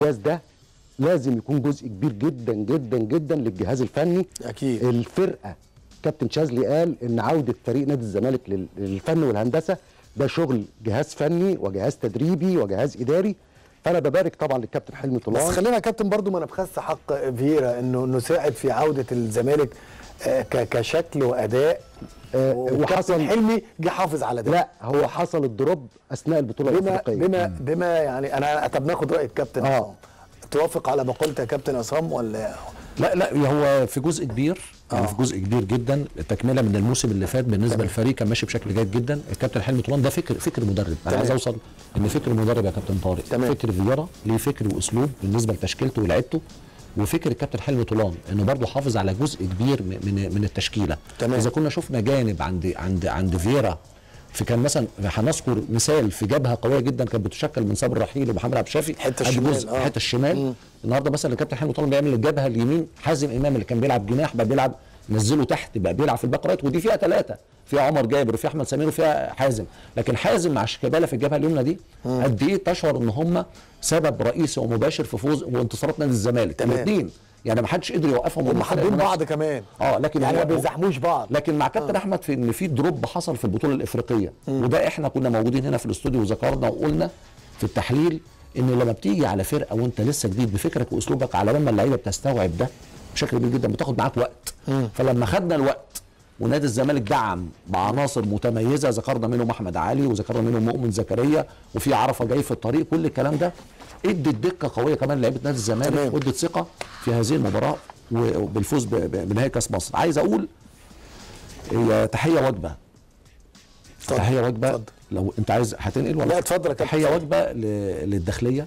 ده لازم يكون جزء كبير جدا جدا جدا للجهاز الفني. اكيد الفرقة. كابتن شاذلي قال ان عوده فريق نادي الزمالك للفن والهندسة ده شغل جهاز فني وجهاز تدريبي وجهاز اداري، فانا ببارك طبعا للكابتن حلمي طولان. بس خلينا يا كابتن برضو ما نبخس حق فييرا انه ساعد في عوده الزمالك كشكل واداء، وحصل حلمي جه حافظ على ده. لا هو حصل ال drop اثناء البطولة الافريقية بما يعني انا طب ناخد راي الكابتن عصام. توافق على ما قلت يا كابتن عصام ولا لا؟ هو في جزء كبير يعني في جزء كبير جدا تكمله من الموسم اللي فات بالنسبة للفريق كان ماشي بشكل جيد جدا. الكابتن حلمي طولان ده فكر مدرب. انا عايز اوصل ان فكر مدرب يا كابتن طارق. فكر فييرا ليه فكر واسلوب بالنسبة لتشكيلته ولعبته، وفكر الكابتن حلمي طولان انه برضه حافظ على جزء كبير من التشكيلة. اذا كنا شفنا جانب عند فييرا في كان مثلا هنذكر مثال في جبهة قوية جدا كانت بتشكل من صبري رحيل ومحمد عبد الشافي حتة الشمال، حتة الشمال. النهارده مثلا الكابتن حلمي طولان بيعمل الجبهة اليمين، حازم امام اللي كان بيلعب جناح بقى بيلعب، نزله تحت بقى بيلعب في ال back right، ودي فيها ثلاثة، فيها عمر جابر وفيها احمد سمير وفيها حازم. لكن حازم مع شيكابالا في الجبهة اليمنى دي قد ايه تشعر ان هم سبب رئيسي ومباشر في فوز وانتصارات نادي الزمالك الاثنين، يعني ما حدش قدر يوقفهم، هم حابين بعض كمان لكن يعني ما بيزاحموش بعض. لكن مع كابتن احمد في ان في drop حصل في البطولة الافريقية، وده احنا كنا موجودين هنا في الاستوديو وذكرنا وقلنا في التحليل ان لما بتيجي على فرقه وانت لسه جديد بفكرك واسلوبك، على ما اللعيبة بتستوعب ده بشكل كبير جدا بتاخد معاك وقت. فلما خدنا الوقت ونادي الزمالك دعم بعناصر متميزة، ذكرنا منهم احمد علي وذكرنا منهم مؤمن زكريا وفي عرفه جاي في الطريق، كل الكلام ده ادت دقه قوية كمان لعيبة نادي الزمالك، وادت ثقة في هذه المباراة وبالفوز بنهائي كاس مصر. عايز اقول تحية وجبة، تحية وجبة لو انت عايز هتنقل ولا لا؟ اتفضل. تحية وجبة للداخليه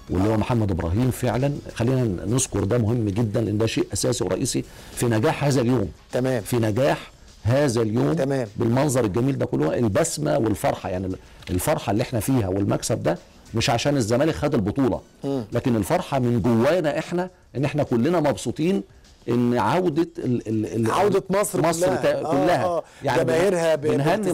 واللي هو محمد ابراهيم، فعلا خلينا نذكر ده مهم جدا لان ده شيء اساسي ورئيسي في نجاح هذا اليوم. تمام. في نجاح هذا اليوم. تمام. بالمنظر الجميل ده كله، البسمة والفرحه، يعني الفرحة اللي احنا فيها والمكسب ده مش عشان الزمالك خد البطولة، لكن الفرحة من جوانا احنا ان احنا كلنا مبسوطين ان عوده عوده مصر كلها, يعني جماهيرها بنهني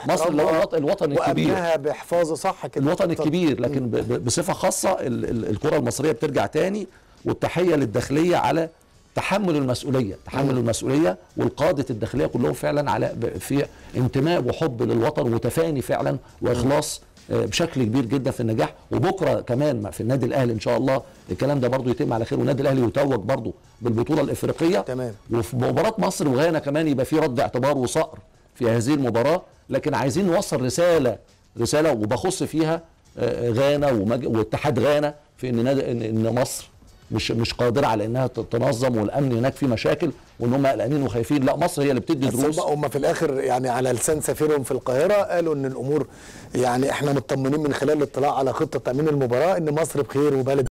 مصر اللي هو الوطن الكبير وامنها بحفاظه، صح كده، الوطن الكبير. لكن بصفة خاصة الكره المصرية بترجع تاني، والتحيه للداخليه على تحمل المسؤولية، تحمل المسؤولية، والقادة الداخلية كلهم فعلا على في انتماء وحب للوطن وتفاني فعلا واخلاص بشكل كبير جدا في النجاح. وبكره كمان في النادي الاهلي ان شاء الله الكلام ده برضو يتم على خير، والنادي الاهلي يتوج برضو بالبطولة الافريقية. تمام. وفي مباراة مصر وغانا كمان يبقى في رد اعتبار وصقر في هذه المباراة، لكن عايزين نوصل رسالة وبخص فيها غانا واتحاد غانا في ان ان مصر مش قادرة على انها تنظم، والامن هناك فيه مشاكل، وان هم قلقانين وخايفين. لا، مصر هي اللي بتدي دروس. هم في الاخر يعني على لسان سفيرهم في القاهرة قالوا ان الامور يعني احنا مطمنين من خلال الاطلاع على خطه تامين المباراة ان مصر بخير وبلد